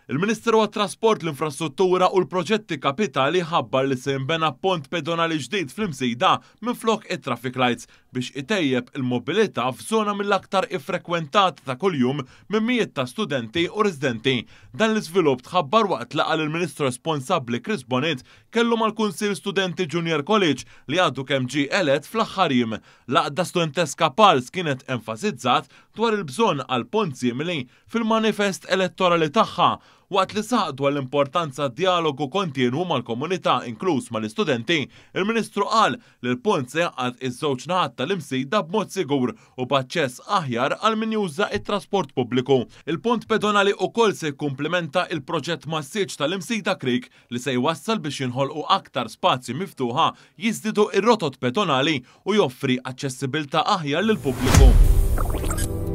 Il-Ministeru għat-Trasport, l-Infrastruttura u l-Proġetti Kapitali ħabbar li se jinbena pont pedonali ġdid fl-Imsida minflok it-traffic lights biex itejjeb il-mobilità f'żona mill-aktar iffrekwentata ta' kuljum minn mijiet ta' studenti u residenti. Dan l-iżvilupp tħabbar waqt laqgħa li l-Ministru responsabbli Chris Bonett kellu mal-Kunsill Studenti Junior College li għadu kemm ġie elett fl-aħħar jiem. L-għaqda studenteska Pulse kienet enfasizzat dwar il-bżonn għal pont simili fil-manifest elettorali tagħha, waqt li saħaq dwar l-importanza djalogu kontinwu mal-komunità inkluż mal-istudenti, il-Ministru qal li l-pont se jgħaqqad iż-żewġ naħat tal-Imsida b'mod sigur u b'aċċess aħjar għal min juża t-trasport pubbliku. Il-pont pedonali ukoll se jikkumplimenta il-proġett massiġġ tal-Imsida Creek li se jwassal biex jinħolqu aktar spazji miftuħa, jiżdiedu r-rotot pedonali u joffri aċċessibilità aħjar lill-pubbliku.